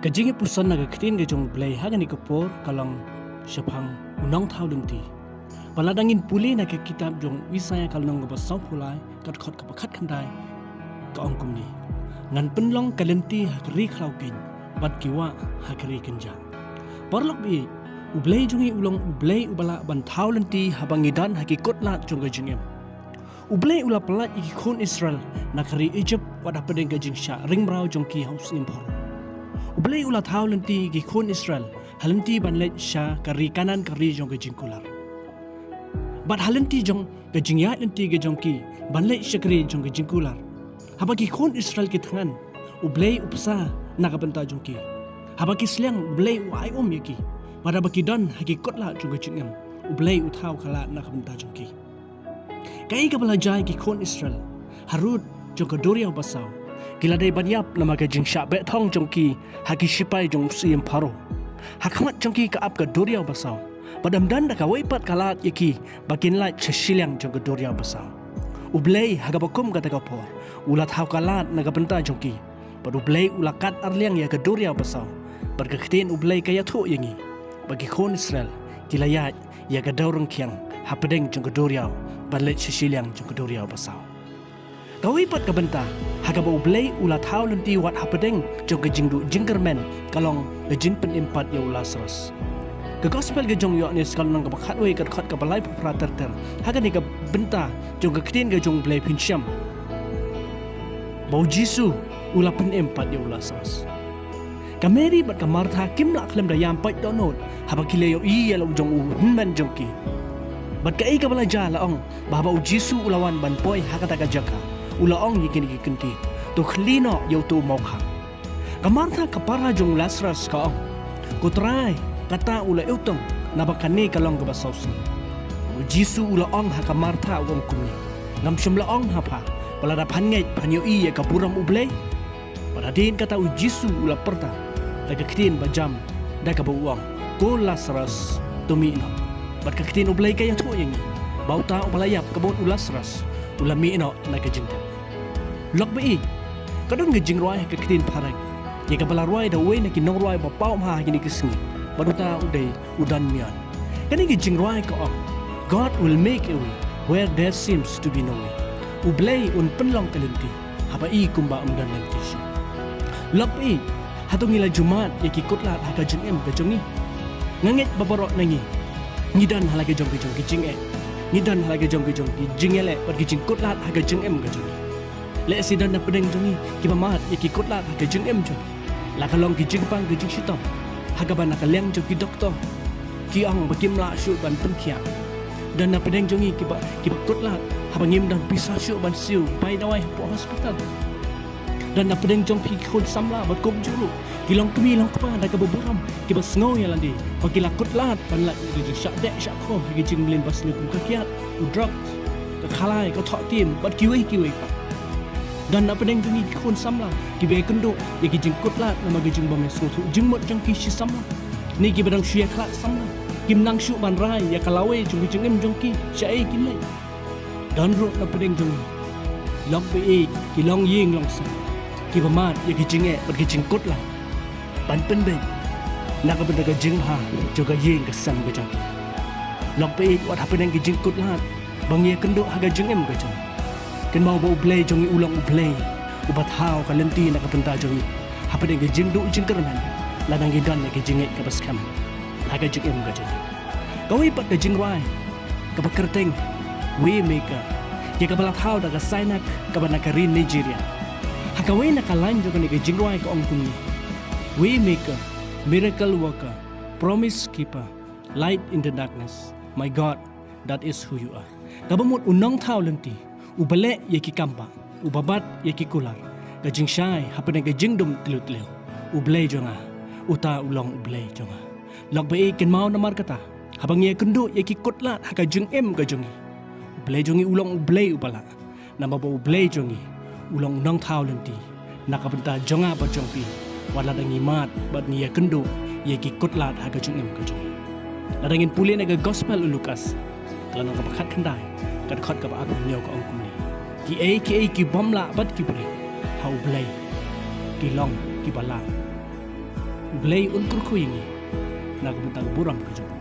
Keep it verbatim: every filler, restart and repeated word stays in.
Ka jingïapuson na ka ktien ka jong U Blei ha kane ka por ka long shaphang u nongthaw lynti. Ba lada ngin pule na ka kitab jong u Isaïah ka lynnong kaba sawphew lai, ka dkhot kaba khatkhyndai, ka ong kumne: Ngan pynlong ka lynti ha ka ri khlaw keiñ, bad ki wah ha ka ri kynjah. Paralok baieit, U Blei jong ngi u long U Blei uba lah ban thaw lynti haba ngi don ha ki kutlad jong ka jingim. U Blei u la pyllait ïa ki khun Israel na ka ri Egypt wat hapdeng ka jingshah ring mraw jong ki ha u syiem Pharaoh. U Blei u la thaw lynti ïa ki khun Israel ha lynti ban leit sha ka ri Kanaan, ka ri jong ka jingkular. Bad ha lynti jong ka jingïaid lynti ka jong ki ban leit sha ka ri jong ka jingkular, haba ki khun Israel ki thngan, U Blei u bsa na ka bynta jong ki. Haba ki sliang, U Blei u ai um ïa ki. Bad haba ki don ha ki kutlad jong ka jingim, U Blei u thaw ka lad na ka bynta jong ki. Kaei kaba la jia ïa ki khun Israel harud jong ka duriaw basaw? Ki la dei ban ïap namar ka jingshah beh thong jong ki ha ki shipai jong u syiem Pharaoh. Ha khmat jong ki ka ap ka duriaw basaw, bad ym don da kawei pat ka lad ïa ki ba kin lait sha shiliang jong ka duriaw basaw. U Blei ha kaba kum kata ka por u la thaw ka lad na ka bynta jong ki. Bad U Blei u la kat arliang ïa ka duriaw basaw. Bad ka ktien U Blei ka ïathuh ïa ngi ba ki khun Israel ki la ïaid ïa ka daw ryngkhiang hapdeng jong ka duriaw ban leit sha shiliang jong ka duriaw basaw. Kawei pat ka bynta ha kaba U Blei u la thaw lynti wat hapdeng jong ka jingduh jingkyrmen ka long ka jingpynim pat ïa u Lasarus. Ka gospel ka jong u Ïoannis ka lynnong kaba khatwei, ka dkhot kaba laiphew phra ter ter, ha kane ka bynta jong ka ktien ka jong U Blei phin shem ba U Jisu u la pynim pat ïa u Lasarus. Ka Mary bad ka Martha kim lah khlem da ïam pait dohnud haba ki la ïohi ïa la u jong u hynmen jong ki. Bad kaei kaba la jia la ong ba haba U Jisu u la wan ban poi ha kata ka jaka, u la ong ïa kine ki kynti: To khlieh noh ïa uto u mawkhang. Ka Martha ka para jong u Lasarus ka ong: Ko Trai, kata u la ïohtong, naba kane ka long kaba saw sngi. U Jisu u la ong ha ka Martha, u ong kumne: Ngam shym la ong ha pha ba lada phan ngeit phan ïohi ïa ka burom U Blei? Bad hadien kata U Jisu u la pyrta da ka ktien ba jam da kaba u ong: Ko Lasarus, to mih noh. Bad ka ktien U Blei ka ïathuh ïa ngi ba uta uba la ïap, ka mut u Lasarus, u la mih noh na ka jingdep. Lok baieit, ka don ka jingrwai ha ka ktien phareng ïa kaba la rwai da uwei na ki nongrwai ba paw bha ha kine ki sngi, bad uta u dei u Don Meehan. Kane ka jingrwai ka ong: God will make a way where there seems to be no way. U Blei un pynlong ka lynti haba i kumba ym don lynti shuh. Lok baieit, hato ngi la ju mad ïa ki kutlad ha ka jingim ka jong ngi? Nga ngeit ba baroh na ngi ngi don ha la ki jong ki jong ki jingeh, ngi don ha la ki jong ki jong ki jingïaleh bad ki jingkutlad ha ka jingim ka jong ngi. Lehse don na pdeng jong ngi kiba mad ïa ki kutlad ha ka jingim jong ngi, la ka long ki jingpang ki jingshitom, ha kaba na ka liang jong ki doktor ki ong ba kim lah shuh ban pynkhiah. Don na pdeng jong ngi kiba, kiba kutlad haba ngim don pisa shuh ban siew bai dawai hapoh hospital. Don na pdeng jong phi ki khun samla bad kumjuh ruh ki longkmie longkpa da kaba burom, kiba sngew ïa lade ba ki la kutlad ban lait ïa ka jingshah deh shah khum ha ki jingmlien ba sniew kum ka kiad, u drok, ka khalai, ka thohtiem bad kiwei kiwei pat. Don na pdeng jong ngi ki khun samla kiba ïakynduh ïa ki jingkutlad namar ki jingbym ïasngewthuh jingmut jong ki shi samla, ne kiba dang shu ïakhlad samla, kim nang shuh ban rai ïa ka lawei jong ka jingim jong ki shaei kin leit. Don ruh na pdeng jong ngi, lok baieit, ki longïing longsem kiba mad ïa ki jingeh bad ki jingkutlad ban pynbeit na ka bynta ka jingbha jong ka ïing ka sem ka jong ki. Lok baieit, wat hapdeng ki jingkutlad ba ngi ïakynduh ha ka jingim ka jong ngi, kynmaw ba U Blei jong ngi u long U Blei uba thaw ka lynti na ka bynta jong ngi hapdeng ka jingduh jingkyrmen, lada ngi don ïa ka jingngeit kaba skhem ha ka jingim ka jong ngi. Kawei pat ka jingrwai kaba kyrteng Waymaker, ïa kaba la thaw da ka Sainak kaba na ka ri Nigeria. Ha kawei na ka lain jong kane ka jingrwai ka ong kumne: Waymaker, miracle worker, promise keeper, light in the darkness, my God, that is who you are. Kaba mut u nongthaw lynti, uba leh ïa ki kam bah, uba bat ïa ki kular, ka jingshai hapdeng ka jingdum tliw tliw. U Blei jong nga, uta u long U Blei jong nga. Lok baieit, kynmaw namar kata, haba ngi ïakynduh ïa ki kutlad ha ka jingim ka jong ngi, U Blei jong ngi u long U Blei uba lah. Namar ba U Blei jong ngi u long u nongthaw lynti na ka bynta jong nga bad jong phi, wat lada ngi mad bad ngi ïakynduh ïa ki kutlad ha ka jingim ka jong ngi. Lada ngin pule na ka Gospel u Lukas, ka lynnong kaba khatkhyndai, ka dkhot kaba arphew hynñiew ka ong kumne: Kiei kiei kibym lah bad ki briew, ha U Blei ki long kiba lah. U Blei un kyrkhu ïa ngi na ka bynta ka burom ka jong u.